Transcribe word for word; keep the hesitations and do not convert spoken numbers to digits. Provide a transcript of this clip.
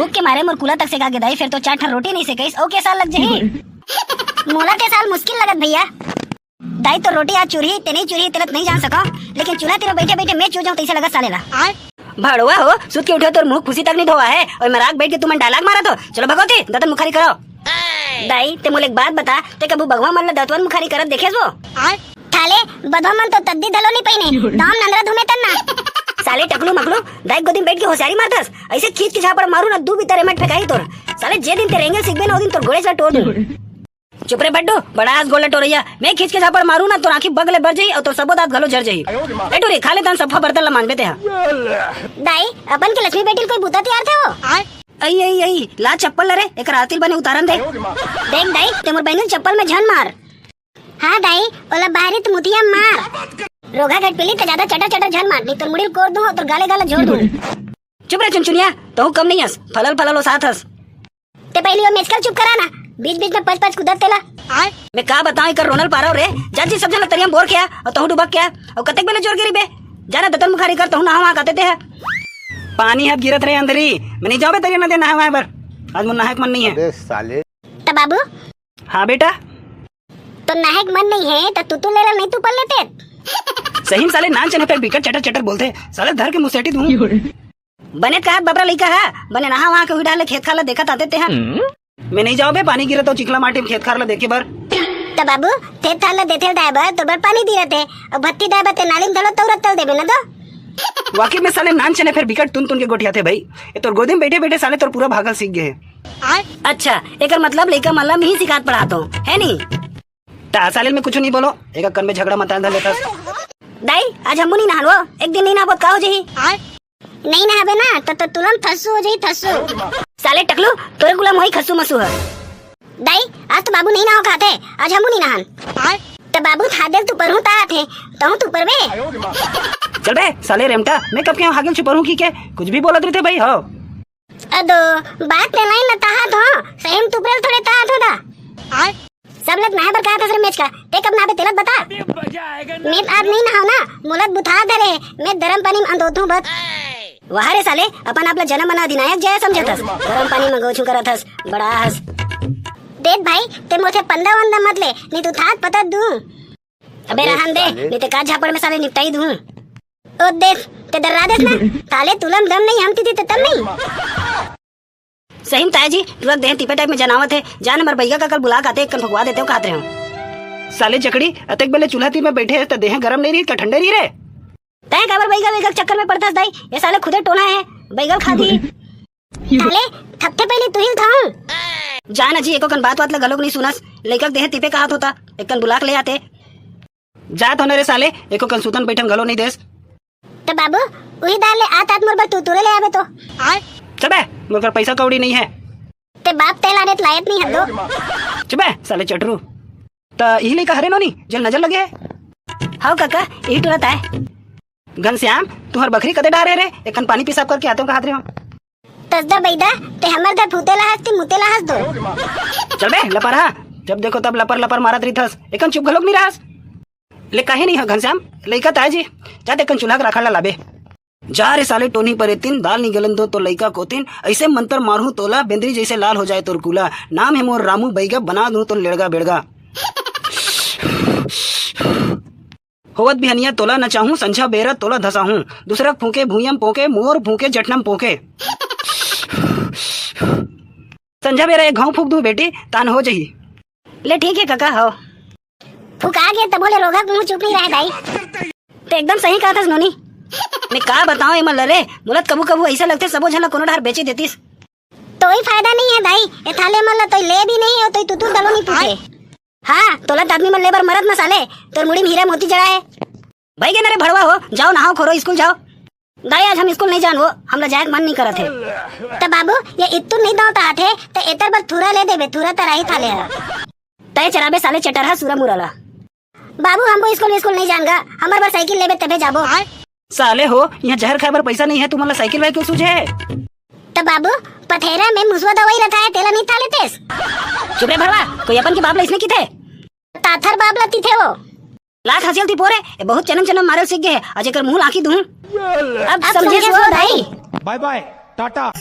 भूख के मारे मोर कूला तक सेका गे दाई, फेर तो चार ठन रोटी नइ सेकइस, अउ के साल लग जाही। मोला ते साल मुश्किल लगत भैया। दाई, तोर रोटी आज चुरही, ते नइ चुरही, तेला तो नइ जान सकव, लेकिन चूल्हा तीर बइठे बइठे मैं चूर जाहूं तइसे लगत साले ला। भड़वा हो, सुत के उठे तोर मुंह खुशी तक नइ धोवा हे, अउ मराक बइठ के तुमन dialogue मारत हो। चलो भगो ती, दतन मुखारी करो। दाई, ते मोला एक बात बता, ते कभू बघवा मन ला दतवन मुखारी करत देखेस वो? थाले, बधवा मन तो तद्दी धलो नइ पहिने, दाम नंदरा धूमे तन ना। साले टकलू मकलू, दाई गोदी में बइठ के होशियारी मारथस, अइसे खींच के झापड़ मारू ना, दू बित्ता रेमट फेंकाही तोर। साले जे दिन ते रेंगेल सीखबे ना, ओ दिन तोर गोड़े ला टोर दूं। चुप रे भड्डू, बड़ा हस गोड़ ला टोरइया, मैं खींच के झापड़ मारू ना, तोर आंखी बग ले बर जाही अउ तोर सबो दांत घलो जर जाही। ए टूरी, खा ले तन सफा बर्तन ला मांजबे ते हा। दाई, अपन के लक्ष्मी बेटी ल कोई बूता तियारथे वो? अई, अई, अई, ला चप्पल ला रे, एकर आरती ल बने उतारन दे। देख दाई, ते मोर बहिनी ल चप्पल में झन मार। हां दाई, ओला बाहरी त मुतिया मार। रोघा घटपिली, ते जादा चटर चटर झन मार, नइ तोर मुड़ी ल कोर दूं अउ तोर गाले गाला झोर दूं। चुप रे चुनचुनिया, तहूं कम नइ हस, फलल फलल ओसात हस। ते पहिली ओ मेचका ल चुप करा ना, बीच बीच में पच पच कूदत तेला। मैं का बतांव, एकर रोना ल पारव रे, जा जी सब झन ला तरिया म बोर के आ, अउ तहूं डुबक के आ, अउ कतेक बेले जोर के रहिबे, जा ना दतन मुखारी कर, तहूं नहावा काते ते ह। पानी हत गिरत रे अंधरी, मैं नइ जांव बे तरिया नदिया नहाए वहाए बर, आज मोर नहाए के मन नइ हे। अबे साले। त बाबू? हां बेटा। तोर नहाए के मन नइ हे, त तुतुन ले ला, नइ तुपल लेते। सही में साले नान चने फेर बिकट चटर चटर बोलथे, साले धर के मुसेटी दूं। बने त कहत बबरा लइका ह, बने नहा वहा के हुई डाले खेत खार ला देखत आते ते ह। मैं नइ जांव बे, पानी गिरत अउ चिखला माटी में खेत खार ला देखे बर। त बाबू, खेत खार ला देखे दाए बर तोर बर पानी दिरत हे, अउ भत्ती दाए बर ते नाली में धलो तौरत तल देबे ना तो। वाकई में साले नान चने फेर बिकट तुन तुन के गोठियाथे भई। ए तोर गोदी में बइठे बइठे साले तोर पूरा भागल सीख गे हे। अच्छा, एकर मतलब लइका मन ला मैं ही सिखात पढ़ात हंव, हे नी? त साले ल मैं कुछू नइ बोलों, एक कन में झगड़ा मताल धर लेथस। दाई, आज हमू नइ नहान वो, एक दिन नइ नहाबो त का हो जाही? नइ नहाबे ना, त, त तुरंत थस्सू हो जाही, थस्सू। साले टकलू, तोरे गुलाम होही खस्सू मसू ह। दाई, आज तो बाबू नइ नहाव काहथे, आज हमू नइ नहान। त बाबू थादेल तुपरहूं ताहथे, तहूं तुपरबे। चल बे, साले रेमटा, मैं कब के हागेल छुपरहूं कहिके, कुछ भी बोलत रहिथे भई, हो। अदो, बात ते लाइन न ताहत हो, सही में तुपरेल थोड़े ताहत हो दा। सब लग नहाए बर काहत हस रे मेचका, ते कब नहाबे तेला बता। मैं आज नइ नहाव ना, मोला बुथा धरे, मैं गरम पानी में अंदोथूं बस। वाह रे साले, अपन आप ला जनम मन अधिनायक जय समझत हस, गरम पानी में गोछू करत हस, बड़ा हस। देख भाई, ते मोथे पंदा वंदा मत ले, नइ तो थात पतत दूं। अबे ए रहन दे, साले। नइ ते का झापड़ में साले निपटाई दूं। ओ देख, ते डरा देस ना, ताले तुलम दम नइ हमती थी ते तब नइ। सही में ताया जी, तुरंत देह तिपे टाइप में जनावत हे, जान हमर बइगा काका ल बुला काते एक कन फुकवा देते हो काहत रहे हो। साले जकड़ी, अतेक बेले चूल्हा तीर में बइठे हे त देह गरम नइ रही, का ठंडे रही रे? तैं काबर बइगा बइगा के चक्कर में पड़थस दाई, ये साले खुदे टोना हे, बइगा ल खा दी। साले, थपथे पहले तुहिल थाऊं। जान अजी, एको कन बात वात ला घलोक नइ सुनस, लइका के देह तिपे काहत होता, एक कन बुला के ले आते। जात हो ना रे साले, एको कन सुतन बइठन घलो नइ देस। त बाबू, उही दार ले आत आत मोर बर तुरतुरे ले आबे तो। चबे, मोर कर पइसा कौड़ी नइ हे। ते बाप तेला रे त लायत नइ हस दो। चबे, साले चटरू। त इही लइका हरे नोनी, जेल नजर लगे हे। हव काका, इही टोला ताय। घनश्याम, तुंहर बखरी कते डारे रे? एकन पानी पेशाब करके आते हो काहत रहे हो। तसदा बइदा, ते हमर दर फूते ला हस, ते मुते ला हस दो। चल बे, लपरहा। जब देखो तब लपर लपर मारत रहिथस। एकन चुप घलोक नइ रहस। ले काहे नइ ह घनश्याम? लइका ताय जी। जा ते एकन चूल्हा के राखड़ ला लाबे। जा रे साले टोनी परेतिन, दाल नइ गलन दो तो लइका कोतिन। अइसे मंतर मारहूं तोला, बेंदरी जइसे लाल हो जाए तोर कूला। नाम हे मोर रामू बइगा, बना दूं तोर लेड़गा बेड़गा। होवत बिहनिया तोला नचाहूं, संझा बेरा तोला धसाहूं। दूसरा फूंके भुइयम पोंके, मोर फूंके जठनम पोंके। संझा बेरा एक घांव फूंक दूं बेटी, तान हो जही। ले ठीक हे कका, हव। फुका गे तभो ले रोघा के मुंह चुप नइ रहे दाई। ते एकदम सही काहत हस नोनी। मैं का बतांव एमन ल रे, मोला त कभू कभू अइसे लगथे सबो झन ल कोनो डहर बेचे देतिस। तोई फायदा नइ हे दाई, ए थाले मन ल तोई ले भी नइ हे, तोई तुतुर दलो नइ पूछे। हां, तोला त आदमी मन ले बर मरत न साले, तोर मुड़ी में हीरा मोती जड़ा हे। भई गे न रे भड़वा हो, जाव नहाव खोरो, स्कूल जाव। दाई, आज हम स्कूल नइ जान वो, हमला जाए के मन नइ करत हे। त बाबू, ये इत्तू नइ दंव ताहत हे, त एतर बर थूरा ले देबे, थूरा तराही थाले ह। तय चराबे साले चटरहा सूरा मुरा ला। बाबू, हमको स्कूल विस्कूल नइ जान गा, हमर बर साइकिल लेबे तभे जाबो। साले हो, इहां जहर खाए बर पइसा नइ हे, तुमन ला साइकिल वाइकिल सूझे हे? त बाबू, पथेरा में मुसवा दवाई रखाय हे, तेला नइ था लेतेस? चुप रे भड़वा, कोई अपन के बाप ला अइसने किथे? ताथर बाप ला तिथे वो। लात हंसियल ती पोरे, ए बहुत चनम चनम मारे सीख गे हे, अउ जेकर मुंह लाकी दूं। अब अब समझे समझे सो सो दाई। दाई। बाय बाय, टाटा।